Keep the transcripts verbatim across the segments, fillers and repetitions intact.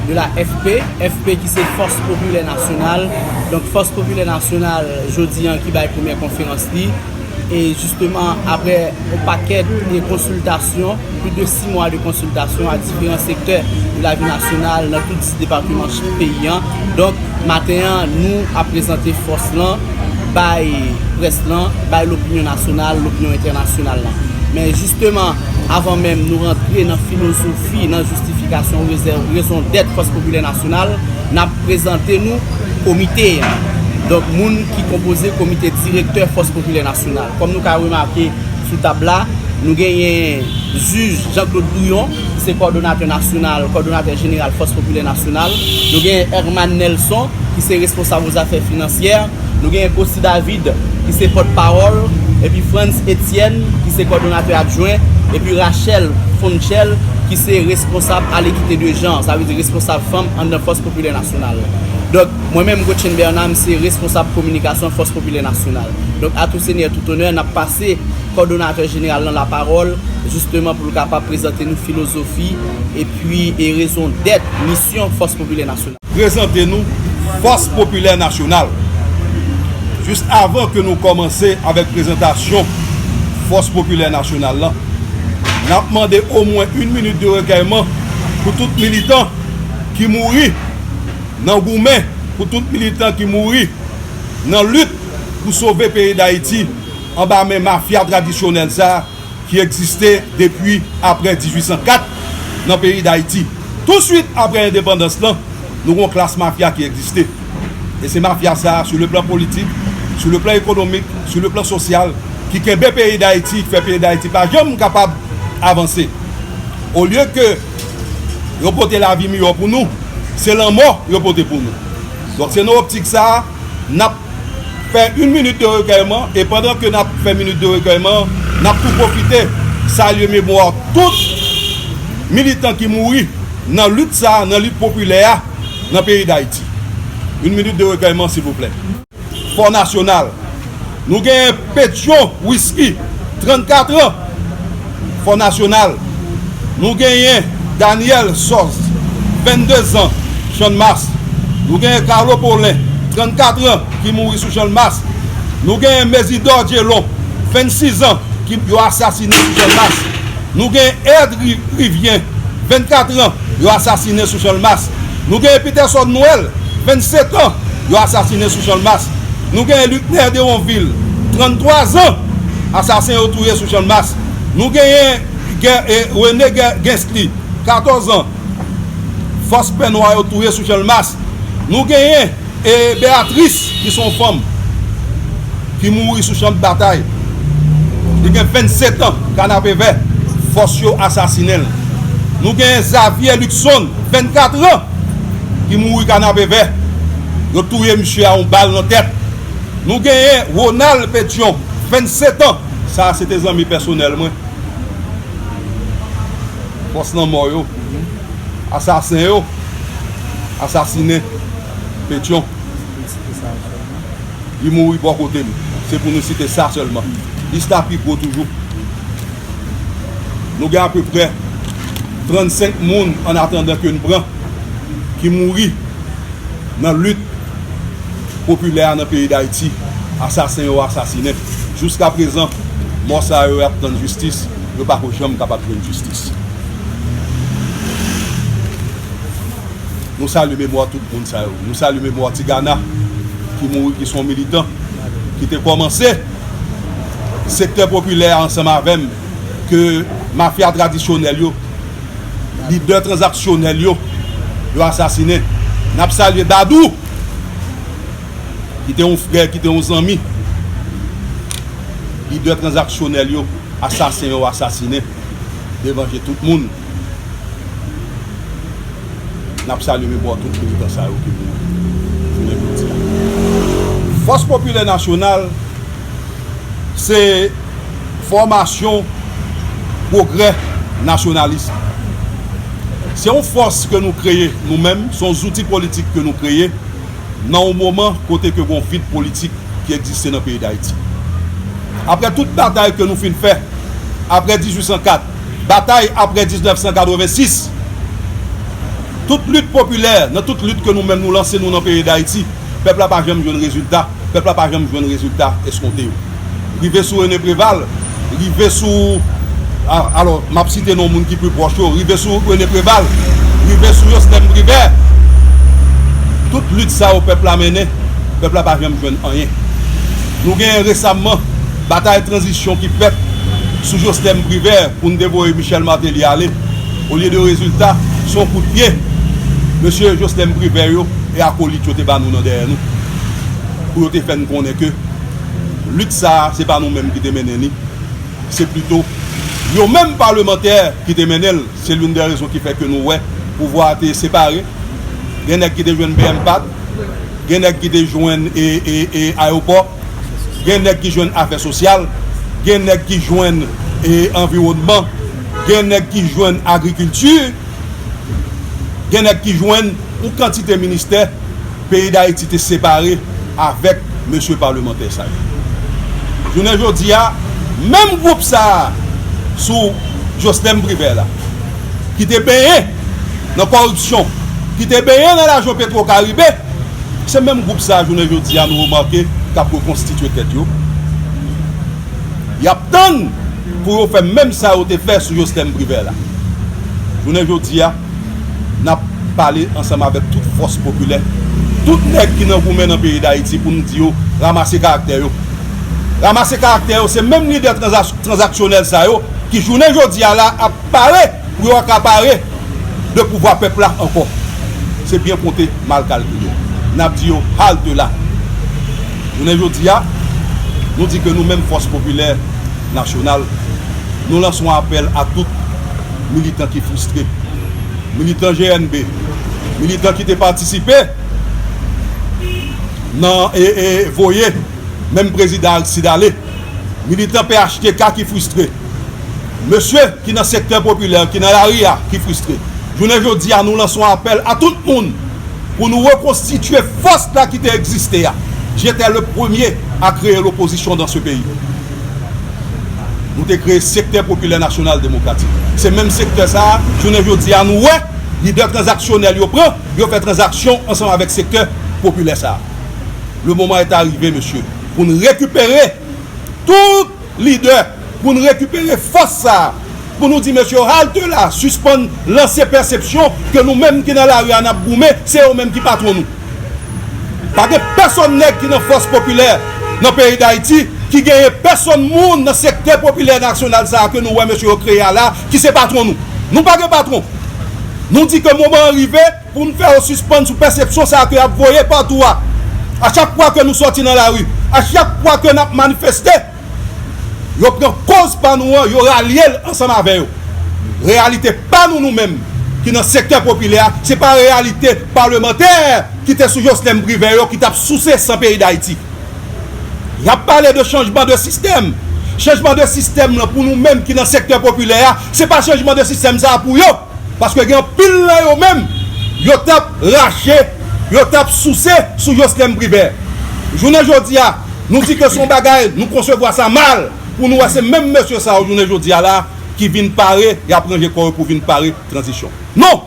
de la F P, F P ki se Fòs Popilè Nasyonal. Donk, Fòs Popilè Nasyonal, jodi an, ki bay premyè konferans li. E jisteman, aprè yon pakèt de konsiltasyon, plis de sis mwa de konsiltasyon a diferan sektè de lavi nasyonal nan tout dis depatman peyi an. Donk, maten an, nou ap prezante fòs lan, bay près lan, bay lopinyon nasyonal, lopinyon entènasyonal lan. Men jisteman, avan menm nou rantre nan filozofi, nan jistifikasyon rezè-, rezon dèt Fòs Popilè Nasyonal, n ap prezante nou komite an. Donk, moun ki konpoze komite direktè Fòs Popilè Nasyonal. Kòm nou ka remake sou tab la, nou genyen jij Jean Claude Bouillon, ki se kòdonatè nasyonal, kòdonatè jeneral Fòs Popilè Nasyonal. Nou genyen Herman Nelson, ki se responsab zafè finansyè. Nou genyen Cossy David, ki se pòtpawòl, epi Frantz Etienne, ki se kòdonatè adjwen, epi Rachel Fonchel, ki se responsab alekite de jan, sa vle di responsab fanm anndan Fòs Popilè Nasyonal. Donk, mwen menm, Gotchen Bernard, m se responsab kominikasyon Fòs Popilè Nasyonal. Donk, a tou senyè, tou onè, n ap pase kòdonatè jeneral lan lapawòl, jisteman pou l kapab prezante nou filozofi, epi, e rezon dèt, misyon Fòs Popilè Nasyonal. Prezante nou Fòs Popilè Nasyonal. Jis avan ke nou kòmanse avèk prezantasyon Fòs Popilè Nasyonal lan, n ap mande omwen yon minit de rekèyman pou tout militan ki mouri nan goumen, pou tout militan ki mouri nan lit pou sove peyi Dayiti anba men mafya tradisyonèl sa a ki egziste depi aprè dizuit san kat nan peyi Dayiti. Touswit aprè endepandans lan, nou gen yon klas mafya ki egziste. E se mafya sa a, sou le plan politik, sou le plan ekonomik, sou le plan sosyal, ki kenbe peyi Dayiti, ki fè peyi Dayiti pa janm kapab avanse. Olye ke yo pote lavi miyò pou nou, se lanmò yo pote pou nou. Donk, se nan optik sa a, n ap fè yon minit de rekèyman, e pandan ke n ap fè minit de rekèyman, n ap tou pwofite salye memwa tout militan ki mouri nan lit sa a, nan lit popilè a, nan peyi Dayiti. Yon minit de rekèyman, silvouplè. Fò Nasyonal. Nou genyen Petyon Whisky, trannkat an, Fò Nasyonal. Nou genyen Daniel Sòz, vennde zan, Channmas. Nou genyen Carlo Paulin, trannkat an, ki mouri sou Channmas. Nou genyen Mesidor Djelon, vennsis an, ki yo asasinen sou Channmas. Nou genyen Ed Ri-, Rivyen, vennkat an, yo asasinen sou Channmas. Nou genyen Peterson Noël, vennset an, yo asasinen sou Channmas. Nou genyen Lucner Deronville, tranntwa zan, asasen yo touye sou Channmas. Nou genyen Gè-, e, René Gè-, Gensly, katòz an, fòs pè nwa yo touye sou Channmas. Nou genyen e Beatrice, ki se yon fanm, ki mouri sou chan batay. Li gen vennset an, Kanapevè, fòs yo asasinen l. Nou genyen Xavier Luckson, vennkat an, ki mouri Kanapevè. Yo touye misye a yon bal nan tèt. Nou genyen Ronald Petyon, vennset an. Sa a se te zanmi pèsonèl mwen. Fòs lanmò yo, asasen yo, asasinen Petyon. Li mouri bò kote m. Se pou nou site sa sèlman. Lis la pi gwo toujou. Nou gen apeprè trannsenk moun, an atandan ke n pran, ki mouri nan lit popilè a nan peyi Dayiti. Asasen yo asasinen. Jiskaprezan, mò sa yo, y ap tann jistis. Yo pako janm kapab jwenn jistis. Nou salye memwa tout moun sa yo. Nou salye memwa Ti Gana, ki mouri, ki se yon militan, ki te kòmanse sektè popilè a ansanm avè m, ke mafya tradisyonèl yo, lidè tranzaksyonèl yo, yo asasinen. N ap salye Dadou, ki te yon frè, ki te yon zanmi. Lidè tranzaksyonèl yo, asasen yo asasinen devan je tout moun. N ap salye memwa tout militan sa yo ki mouri jounen jodi a. Fòs Popilè Nasyonal se fòmasyon pwogrè nasyonalis. Se yon fòs ke nou kreye nou menm, se yon zouti politik ke nou kreye nan yon moman kote ke gen yon vid politik ki egziste nan peyi Dayiti. Aprè tout batay ke nou fin fè, aprè dizuit san kat, batay aprè diznèf san katrevensis, Tout lit popilè, nan tout lit ke nou menm nou lanse nou nan peyi Dayiti, pèp la pa janm jwenn rezilta, pèp la pa janm jwenn rezilta eskonte yo. Rive sou René Préval, rive sou, a- alò, m ap site non moun ki pi pwòch yo, rive sou René Préval, rive sou Joslèn Privè. Tout lit sa yo pèp la mennen, pèp la pa janm jwenn anyen. Nou genyen resamman batay tranzisyon ki fèt sou Joslèn Privè pou n te voye Michel Martelly ale. Olye de rezilta, se yon kout pye mesye Joslèn Privè yo e akolit yo te ba nou nan dèyè nou, pou yo te fè n konnen ke lit sa a, se pa nou menm ki te mennen li, se plito yo menm palemantè ki te mennen l. Se l'une des raisons ki fè ke nou wè pouvwa a te separe. Gen nèg ki te jwenn B M pad, gen nèg ki te jwenn e, e, e ayewopò, gen nèg ki jwenn afè sosyal, gen nèg ki jwenn e anviwònman, gen nèg ki jwenn agrikilti, gen nèg ki jwenn yon kantite ministè. Peyi Dayiti te separe avèk mesye palemantè sa yo. Jounen jodi a, menm gwoup sa a sou Joslèn Privè la, ki te benyen nan kòripsyon, ki te benyen nan lajan Petwokaribe, se menm gwoup sa a, jounen jodi a, nou remake k ap rekonstitye tèt yo. Y ap tann pou yo fè menm sa yo te fè sou Joslèn Privè la. Jounen jodi a, n ap pale ansanm avèk tout fòs popilè, tout nèg ki nan goumen nan peyi Dayiti pou n di yo ranmase karaktè yo. Ranmase karaktè yo, se menm lidè tranza- tranzaksyonèl sa yo ki jounen jodi a la ap pare pou yo akapare de pouvwa pèp la ankò. Se byen konte, mal kalkile. N ap di yo, halte la. Jounen jodi a, nou di ke nou menm Fòs Popilè Nasyonal, nou lanse yon apèl a tout militan ki fristre. Militan G N B, militan ki te patisipe nan e, e voye menm prezidan Aristide ale, militan P H T K ki fristre, mesye ki nan sektè popilè, ki nan lari a, ki fristre. Jounen jodi a, nou lanse yon apèl a tout moun pou nou rekonstitye fòs la ki te egziste a. J'étais le premier à créer l'opposition dans ce pays. Nou te kreye Sektè Popilè Nasyonal Demokratik. Se menm sektè sa a, jounen jodi a, nou wè lidè tranzaksyonèl yo pran, yo fè tranzaksyon ansanm avèk sektè popilè sa a. Le moment est arrivé, mesye, pou n rekipere tout lidè, pou n rekipere fòs sa a, pou nou di, mesye, halte la, sispann lanse pèsepsyon ke nou menm ki nan lari a n ap goumen, se yo menm ki patwon nou. Pa gen pèsonn nèg ki nan Fòs Popilè nan peyi Dayiti, ki genyen pèsonn moun nan Sektè Popilè Nasyonal sa a ke nou wè mesye yo kreye a la, ki se patwon nou. Nou pa gen patwon. Nou di ke moman an rive pou n fè yo sispann sou pèsepsyon sa a ke y ap voye patou a. A chak fwa ke nou sòti nan lari, a chak fwa ke n ap manifeste, yo pran koz pa nou an, yo ralye l ansanm avè yo. Reyalite pa nou, nou menm ki nan sektè popilè a, se pa reyalite palemantè ki te sou Joslèn Privè yo ki t ap souse san peyi Dayiti. Y ap pale de chanjman de sistèm. Chanjman de sistèm nan pou nou menm ki nan sektè popilè a, se pa chanjman de sistèm sa a pou yo. Paske gen anpil nan yo menm, yo t ap rache, yo t ap souse sou Joslèn Privè. Jounen jodi a, nou di ke se yon bagay, nou konsevwa sa mal, pou nou wè se menm mesye sa yo jounen jodi a la, ki vin pare, y ap ranje kò yo pou vin pare tranzisyon. Non!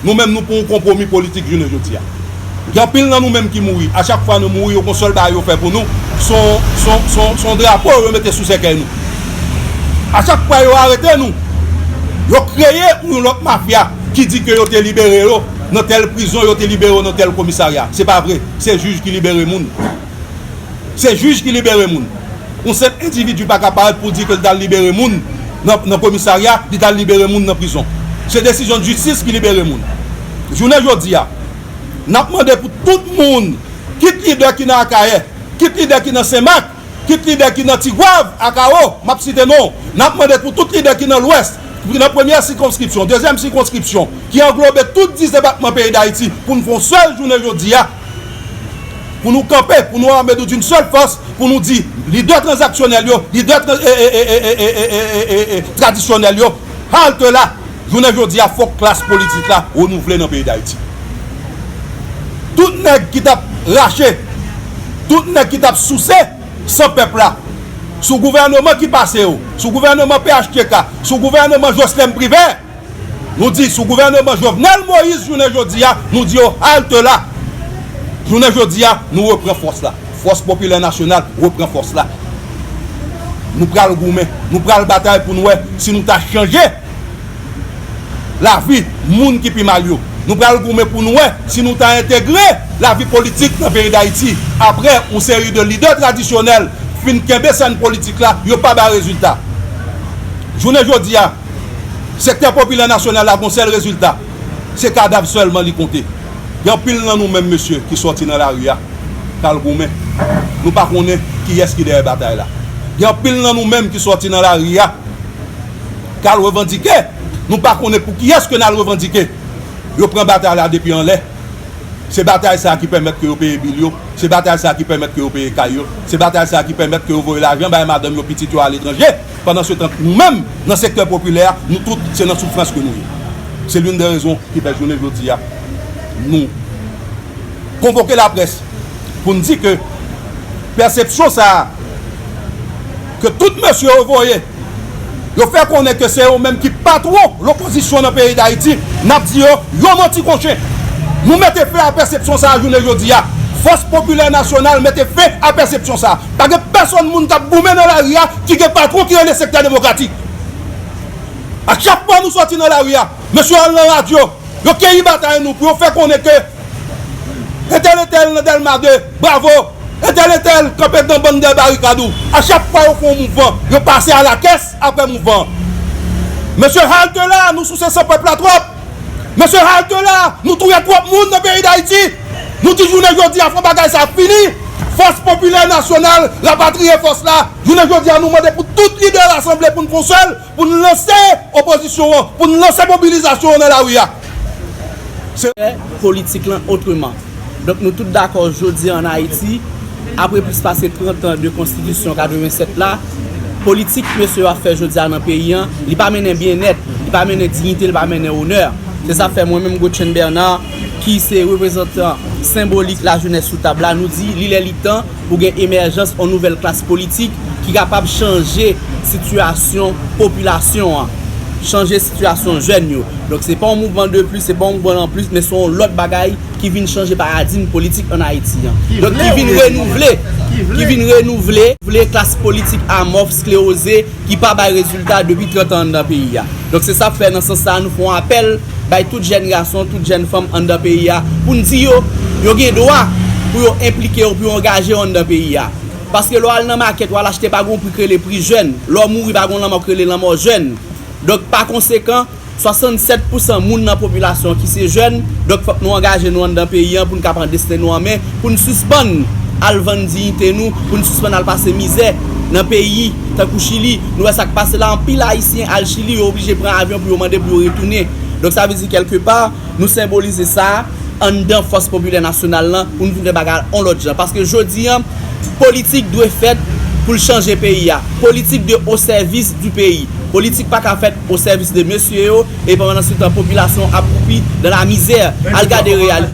Nou menm nou pran yon konpwomi politik jounen jodi a. Gen anpil nan nou menm ki mouri. A chak fwa nou mouri, yo gon sèl bagay yo fè pou nou, se yon, se yon, se yon, se yon drapo yo mete sou sèkèy nou. A chak fwa yo arete nou, yo kreye yon lòt mafya ki di ke yo te libere yo nan tèl prizon, yo te libere yo nan tèl komisarya. Se pa vre. Se jij ki libere moun. Se jij ki libere moun. Yon senp endividi pa ka parèt pou di ke l t al libere moun nan, nan komisarya, li t al libere moun nan prizon. Se desizyon jistis ki libere moun. Jounen jodi a, n ap mande pou tout moun, kit lidè ki nan Akayè, kit lidè ki nan Senmak, kit lidè ki nan Tigwav, Akawo, m ap site non, n ap mande pou tout lidè ki nan Lwès, ki nan premyè sikonskripsyon, dezyèm sikonskripsyon, ki anglobe tout dis depatman peyi Dayiti, pou n fè yon sèl jounen jodi a, pou nou kanpe, pou nou ame nou d'une seule force, pou nou di, lidè tranzaksyonèl yo, lidè tran- e, e, e, e, e, e, e, e, e, e, tradisyonèl yo, halte la, jounen jodi a, fòk klas politik la renouvle nan peyi Dayiti. Tout nèg ki t ap rache, tout nèg ki t ap souse san pèp la, sou gouvènman ki pase yo, sou gouvènman P H T K, sou gouvènman Joslèn Privè, Nou di sou gouvènman Jovenel Moïse jounen jodi a, nou di yo halte la. Jounen jodi a, nou repran fòs la. Fòs Popilè Nasyonal repran fòs la. Nou pral goumen, nou pral batay pou n wè si nou ta chanje lavi moun ki pi mal yo. Nou pral goumen pou n wè si nou ta entegre lavi politik nan peyi Dayiti. Apre yon seri de lidè tradisyonèl fin kenbe sèn politik la, yo pa bay rezilta. Jounen jodi a, sektè popilè nasyonal la gon sèl rezilta, se kadav sèlman li konte. Gen anpil nan nou menm mesye ki sòti nan lari a, k al goumen. Nou pa konnen kiyès ki dèyè batay la. Gen anpil nan nou menm ki sòti nan lari a, k al revandike. Nou pa konnen pou kiyès ke n al revandike. Yo pran batay la depi anlè. Se batay sa ki pèmèt ke yo peye bil yo. Se batay sa ki pèmèt ke yo peye kay yo. Se batay sa ki pèmèt ke yo voye lajan bay madanm yo, pitit yo aletranje. Pandansetan, nou menm, nan sektè popilè a, nou tout, se nan soufrans ke nou ye. Se l'une des raisons ki fè jounen jodi a, nou konvoke laprès pou n di ke pèsepsyon sa a ke tout mesye yo voye, yo fè konnen ke se yo menm ki patwon lopozisyon nan peyi Dayiti, n ap di yo, yo manti konchen. Nou mete fen a pèsepsyon sa a jounen jodi a. Fòs Popilè Nasyonal mete fen a pèsepsyon sa a. Pa gen pèsonn moun k ap goumen nan lari a ki gen patwon ki rele sektè demokratik. A chak fwa nou sòti nan lari a, mesye yo al nan radyo, yo keyi batay nou pou yo fè konnen ke entèl entèl nan Dèlma de, bravo, entèl entèl kanpe nan bann dèyè barikad ou. A chak fwa yo fè yon mouvman, yo pase a la kès apre mouvman an. Mesye, halte la, nou souse san pèp la twòp. Mesye, halte la, nou touye twòp moun nan peyi Dayiti. Nou di jounen jodi a, fò bagay sa fini. Fòs Popilè Nasyonal rapatriye fòs la. Jounen jodi a, nou mande pou tout lidè rasanble pou n fè yon sèl, pou n lanse opozisyon an, pou n lanse mobilizasyon an nan lari a. Se politik lan otreman. Donk, nou tout dakò jodi an Ayiti, apre plis pase trant an de konstitisyon katrevennsèt la, politik mesye yo ap fè jodi a nan peyi an, li pa mennen byennèt, li pa mennen diyite, li pa mennen onè. Se sa fè mwen menm Gotchen Bernard, ki se reprezantan senbolik lajenès sou tab la, nou di li lè li tan pou gen emèjans yon nouvèl klas politik ki kapab chanje sitiyasyon popilasyon an, chanje sitiyasyon jèn yo. Donk, se pa yon mouvman de plis, se pa yon mouvman an plis, men se yon lòt bagay ki vin chanje paradigm politik ann Ayiti an. Donk, ki vin renouvle, ki vin renouvle, vle klas politik amòf, sklewoze, ki pa bay rezilta depi trant an anndan peyi a. Donk, se sa k fè, nan sans sa a, nou fè yon apèl bay tout jèn gason, tout jèn fanm anndan peyi a, pou n di yo, yo gen dwa pou yo enplike yo, pou yo angaje yo anndan peyi a. Paske lè w al nan makèt, w al achte, pa gen yon pri k rele pri jèn. Lè w mouri, pa gen yon lanmò k rele lanmò jèn. Donk, pa konsekan, swasannsèt pousan moun nan popilasyon ki se jèn, donk fòk nou angaje nou anndan peyi an pou n ka pran desten nou an men, pou n sispann al vann diyite nou, pou n sispann al pase mizè nan peyi tankou Chili. Nou wè sa k pase la, anpil Ayisyen al Chili, yo oblije pran avyon pou yo mande pou yo retounen. Donk sa vle di kèlkepa, nou senbolize sa anndan Fòs Popilè Nasyonal lan pou n vin fè bagay la yon lòt jan. Paske jodi an, politik dwe fèt pou l chanje peyi a. Politik dwe o sèvis di peyi. Politik pa ka fèt o sèvis de mesye yo, e pandansetan popilasyon ap kwoupi dan la mizè. Al gade reyalite.